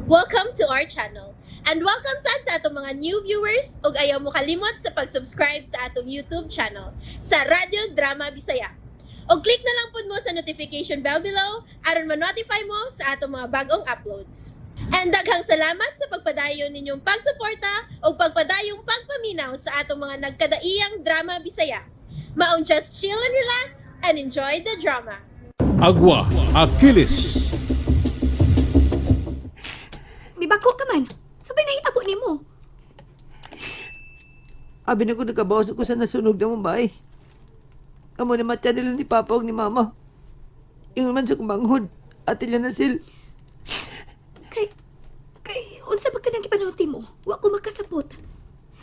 Welcome to our channel. And welcome sad sa atong mga new viewers ug ayaw mo kalimot sa pag-subscribe sa atong YouTube channel sa Radyo Drama Bisaya. Og click na lang pud mo sa notification bell below aron ma-notify mo sa atong mga bagong uploads. And daghang salamat sa pagpadayon ninyong pagsuporta ug pagpadayong pagpaminaw sa atong mga nagkadaiyang drama Bisaya. Maong just chill and relax and enjoy the drama. Agua Achilles. Mibako ka man. Sabay nahitabo nimo. Abi na ko nakabawas ako sa nasunog na Mumbai. Kamo na matya nila ni Papa ug ni Mama. Ingon man sa kumanghod. Ate na sil. Kay unsa ba kanang gipanulti mo? Wa ko makasabot.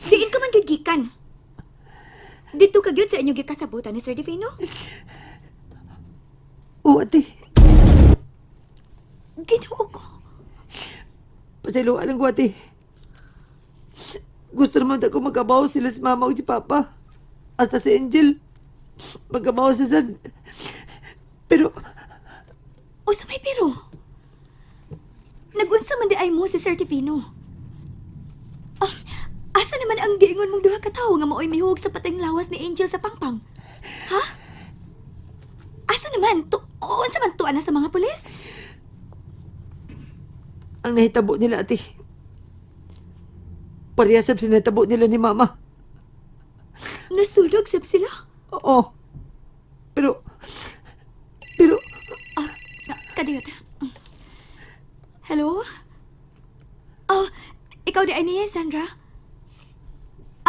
Diin ka man gyud gikan. Dito ka gyud sa inyong gikasabutan ni Sir Divino? Oo, ate. Ginoo ko. Pasayloan lang ko, ate. Gusto naman ako magkabawas sila si Mama ug si Papa. Hasta si Angel. Magkabawas sa sad. Pero, Usa may pero. Nagunsa man di ay mo si Sir Divino. Ah, asa naman ang giingon mong duha ka tawo nga maoy mihug sa pateng lawas ni Angel sa pangpang? Ha? Asa naman? Tu unsa man tuan na sa mga pulis? Ang nahitabo nila, ate. Parehas sa nahitabo nila ni Mama. Nasunog sab sila. Oo. Pero, Ah, kadiyot. Hello? Oh, ikaw di ay niya, Sandra?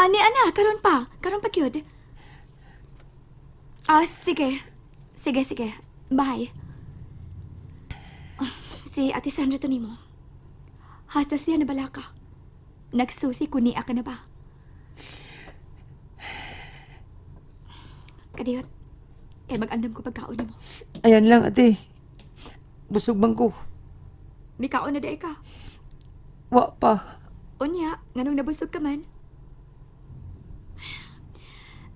Ani, ana, karon pa. Karon pa, gyud. Ah, sige. Sige, sige. Bye. Ah, si Ate Sandra to nimo. Hasta siya nabala ka. Nagsusi ko niya ka na ba? Kadiyot, kay mag-andam ko pagkaon nimo. Ayan lang, ate. Busog bang ko. Mikaon na di ka. Wa pa. Unya, nganong nabusog ka man?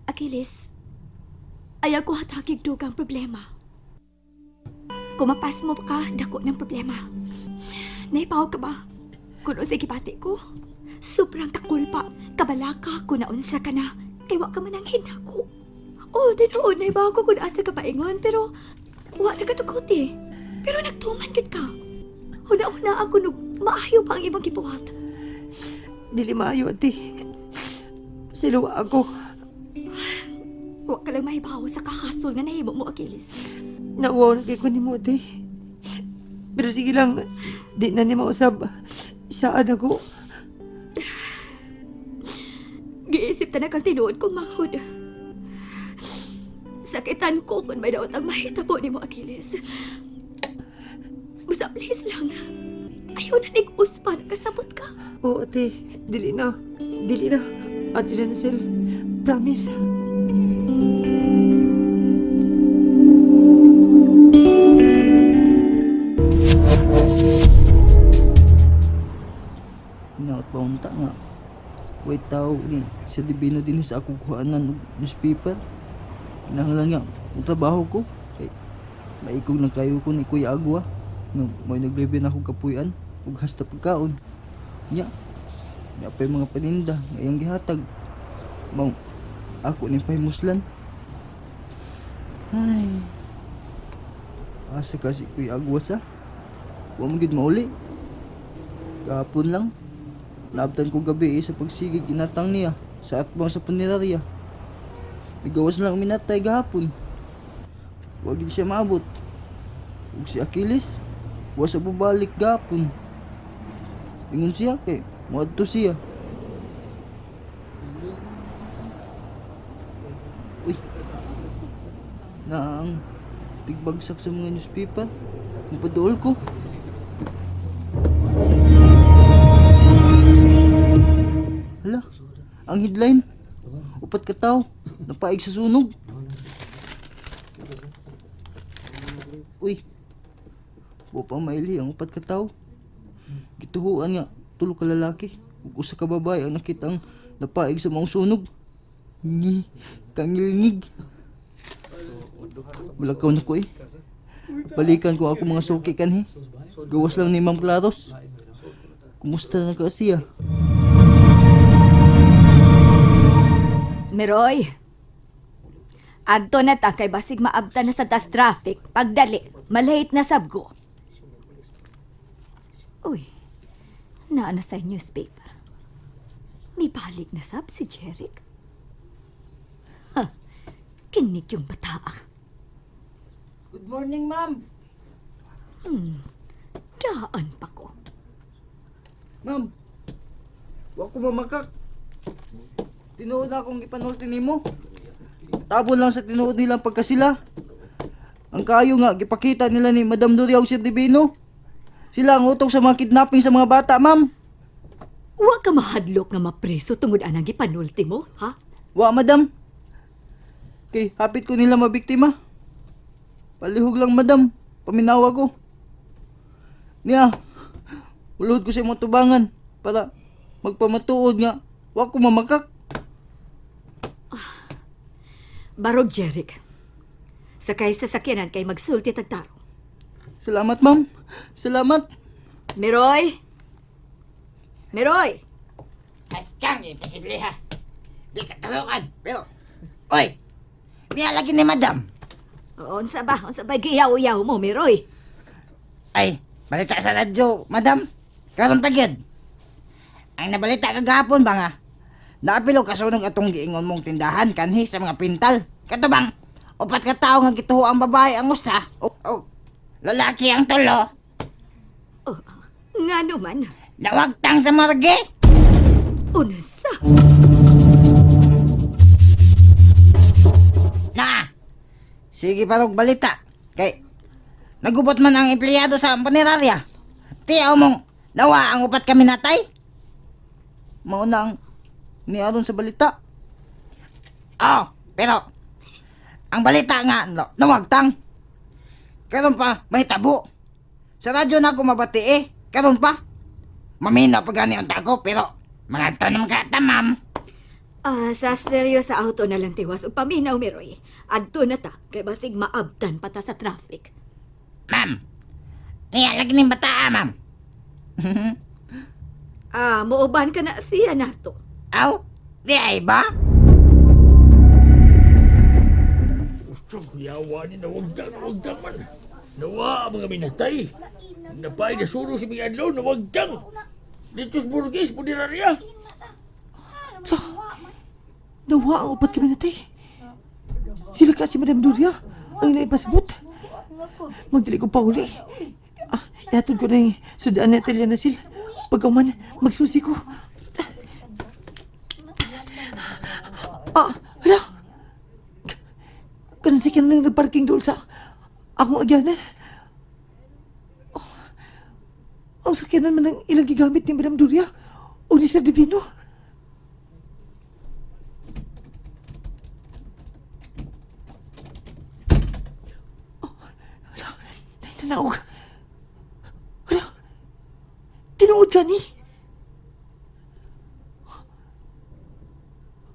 Achilles, ayaw ko hatakig dugang problema. Kumapas mo ka, dako ng problema. Naipaw ka ba? Kung unsay gibati ko, sobrang kakulpa, kabalaka ko na unsa ka na, kay wa ka man ang hinako. Oh, tinuod, naibaw ko kung asa ka paingon, pero wa ta katugot eh. Pero nagtuman gid ka. Huna-huna ako nung maayo pa ang imong gibuhat. Dili maayo, ate. Siluwa ako. Wa ka lang mahibaw sa kahasol nga nahimo mo, Achilles. Nauwaw na kay ko ni mo, ate. Pero sige lang, di na ni mausab. Saan ako? Giisip ta na kang tinuod kong manghod. Sakitan ko kung may daot ang mahitabo nimo, Achilles. Basta please lang. Ayaw na nig-uspa, nakasabot ka. Oo, ate. Dili na. Dili na. Ate Lancel, promise. Hinaot pa unta nga. Way tao ni sa Divino din sa akong kuhanan og newspaper. Kinahanglan nga og trabaho ko kay maikog lang kayo ko ni Kuya Agwa nga may naglibre na akong kapuy-an ug hasta pagkaon. Nya, nya pa'y mga paninda nga iyang gihatag. Mao ako ni pahimuslan. Ay. Asa kasi Kuya Agwa sa? Wa man gyud mauli. Kahapon lang. Naabtan ko gabi eh, sa pagsigig inatang niya sa atbang sa punerarya. Migawas lang minatay gahapon. Wag gid siya maabot. Ug si Achilles, wa sa bubalik gahapon. Ingon siya kay moadto siya. Uy. Na ang tigbagsak sa mga newspaper. Mupaduol ko. Hala, ang headline. Upat ka tao, napaig sa sunog. Uy, wa pa maili ang upat ka tao. Gituhuan nga, tulo ka lalaki. Ug usa ka babae ang nakitang napaig sa maong sunog. Ngi, kangilngig. Balakaw na ko eh. Balikan ko ako mga suki kanhi. Gawas lang ni Ma'am Claros. Kumusta na ka siya? Miroy, adto na ta kay basig maabta na sa tas traffic. Pagdali, malate na sabgo. Uy, naa na sa newspaper. May balik na sab si Jeric. Ha, kinig yung bataa. Good morning, ma'am. Daan pa ko. Ma'am, wa ko mamakak. Tinuod na akong gipanulti nimo. Tabon lang sa tinuod nilang pagkasila. Ang kaayo nga gipakita nila ni Madam Doria ug Sir Divino. Sila ang utok sa mga kidnapping sa mga bata, ma'am. Wa ka mahadlok nga mapreso tungod anang gipanulti mo, ha? Wa, madam. Kay hapit ko nila mabiktima. Palihog lang, madam. Paminawa ko. Niya, ulod ko sa imong tubangan para magpamatuod nga wa ko mamakak. Barog Jeric. Sakay sa sakyanan kay magsulti tagtaro. Salamat, ma'am. Salamat. Miroy! Miroy! Askang, imposible ha. Di ka tawakan, pero... Oy! Niya lagi ni madam. Unsa ba? Unsa ba giyaw-yaw mo, Miroy? Ay, balita sa radyo, madam. Karon pa gyud. Ang nabalita kagahapon ba nga? Naapilo kasunog atong giingon mong tindahan kanhi sa mga pintal. Kato bang, upat ka tawo nga gituho ang babae ang usa o, o lalaki ang tulo. Oh, nga naman. Nawagtang sa morgue. Unsa? Na! Sige parog balita. Kay, nagubot man ang empleyado sa punerarya. Tiyaw mong, nawa ang upat kami natay. Mauna ang niaron sa balita. Oh, pero, ang balita nga, no, nawagtang. Karon pa, may tabo. Sa radyo na ako mabati eh. Karon pa. Mamina pa gani ang tago, pero, mga to naman ka, ma'am. Ah, sa stereo sa auto na lang tiwas ug paminaw, Miroy. Adto na ta kay basig maabtan pa ta sa traffic. Ma'am, niya lagi ning bata, ah, ma'am. Ah, muuban ka na siya nato. Aw, di ay ba? Yawa ni nawagdang, nawagdang man. Nawa ang mga minatay. Napay na suro si mga adlaw, nawagdang. Dito sa Burgess, punerarya. Nawa ang upat kami natay. Sila ka si Madam Doria. Ang naipasabot. Magdali ko pa uli. Ah, ihatod ko na yung sudaan na Italian na sila. Pagkaman, magsusi ko. Ah, hala! Kanang si nang nagparking doon sa akong agyanan. Oh, ang sakyanan man ang ilang gigamit ni Madam Doria o ni Sir Divino. Nanaog. Hala. Tinuod ka ni.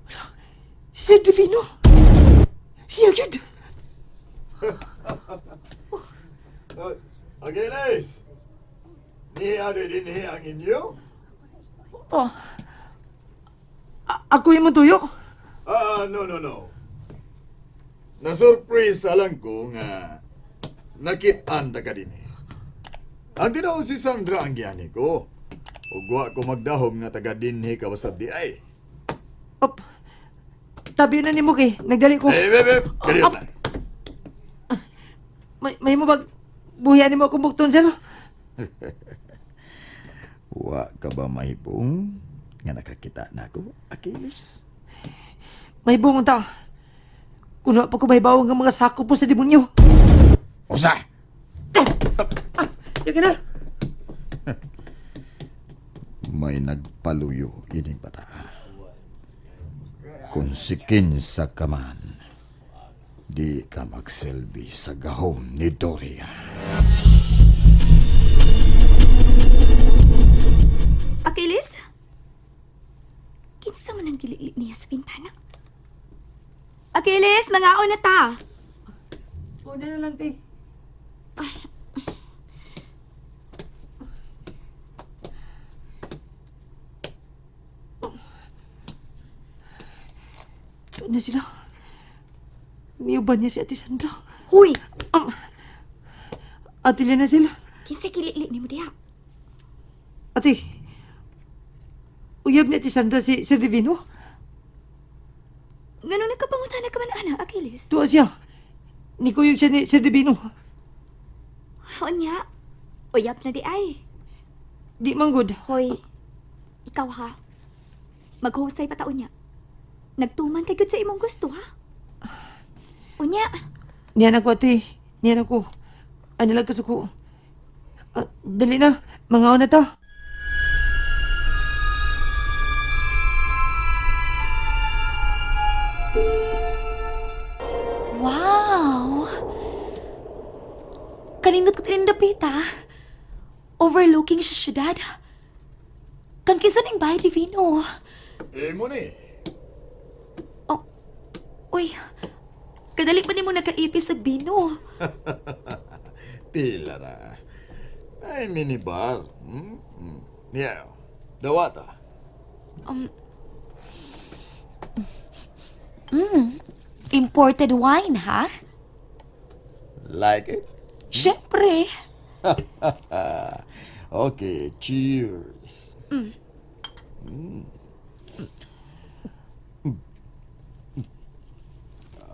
Hala. Si Sir Divino. Siya yun. Achilles! Niya dinhi ang inyo? Oh. Ako yung tuyo. Ah, no, no, no. Na-surprise lang ko nga nakit-an ta ka dinhi. Ang tinuod si Sandra ang giyani ko. Ug wa ko magdahom nga taga dinhi ka basab di ay. Op. Tabi na ni mo kay. Nagdali ko. Eh, bebe, kariyo na. May mo bag buhian nimo akong bukton sir. Wa ka ba mahibong nga nakakita na ako, Achilles? May buong ta. Kuno pa ko may bawang nga mga sako po sa demonyo. Usa! Yaga na. May nagpaluyo ining bata. Kung sikinsa ka man, di ka magsilbi sa gahom ni Doria. Achilles? Kinsa man ang gilili niya sa bintana? Achilles, mga na ta. Una na lang te. Tuwa na sila. Miuban niya si Ate Sandra. Huy! Ate Lena sila. Kinsa kilili nimo diha? Ate, uyab ni Ate Sandra si Sir Divino. Ngano nagkapangutana ka man ana, Achilles? Tuwa siya. Nikuyog siya ni Sir Divino. Unya, uyab na di ay. Di manggod. Hoy, ikaw ha. Maghusay pa ta unya. Nagtuman kay gud sa imong gusto ha. Unya, Niyan ako, ate. Niyan ako. Ano lang kasuko. Ah, dali na. Mga na ta. Wow! Kaninot ko tinindapit ha. Overlooking siya syudad. Kang kinsa ning bahay Divino. Imo ni. Oh, uy. Kadali pa nimo nakaipis sa bino. Pila ra. Ay, minibar. Hmm? Hmm. Yeah. Dawata. Imported wine, ha? Like it? Siyempre. Okay, cheers.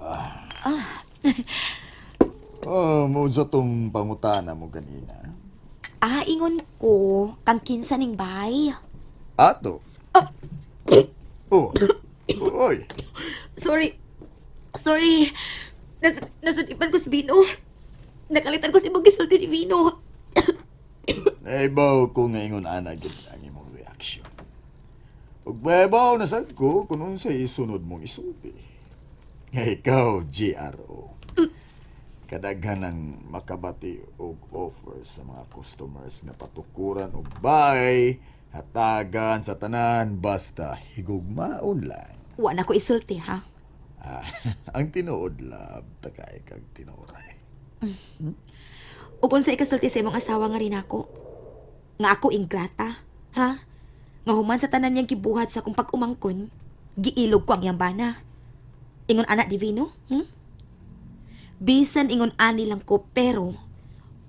Ah. Oh, mo sa tong pangutana mo ganina. Ah, ingon ko, kang kinsa ning bahay. Ato. Oh. Oy. Sorry. Sorry. Nasudipan ko si Bino. Nakalitan ko si imong gisulti ni Vino. Naibaw ko nga ingon ana gid ang imong reaction. Ug babaw na sad ko kung unsay isunod mong isulti. Nga ikaw, GRO. Kadaghan ang makabati og offer sa mga customers nga patukuran og buy, hatagan sa tanan basta higugmaon lang. Wa na ko isulti, ha? Ah, ang tinuod love, takay kag tinuoray. Ug unsa ikasulti sa imong asawa nga rin ako? Nga ako ingrata, ha? Nga human sa tanan niyang gibuhat sa akong pag-umangkon, giilog ko ang iyang bana. Ingon ana divino? Bisan ingon ani lang ko pero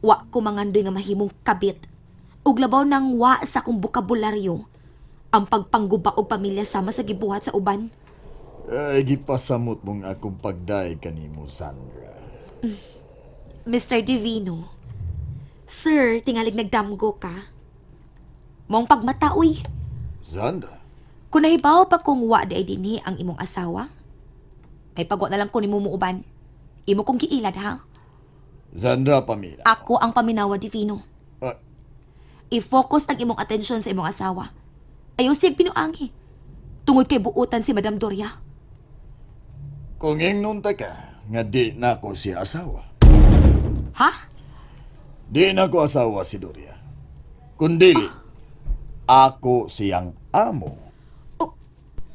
wa ko mangandoy nga mahimong kabit. Ug labaw nang wa sa akong bokabularyo ang pagpangguba og pamilya sama sa gibuhat sa uban. Ay, gipasamot mong akong pagdaig kanimo, Sandra. Mr. Divino, Sir, tingalig nagdamgo ka. Mong pagmata, uy. Sandra? Kung nahibaw pa kung wa di ay dinhi ang imong asawa, may pagwa na lang ko nimo muuban. Imo kong giilad ha. Sandra Pamela. Ako ang paminawa Divino. Ah, I-focus ang imong atensyon sa imong asawa. Ayaw siyang pinuangi. Tungod kay buutan si Madam Doria. Kung ingnon ta ka, nga di na ko siya asawa. Ha? Di na ko asawa si Doria. Kundili, ako siyang amo.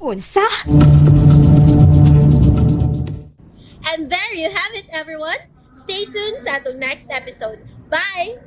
Unsa? And there you have it, everyone. Stay tuned sa atong next episode. Bye!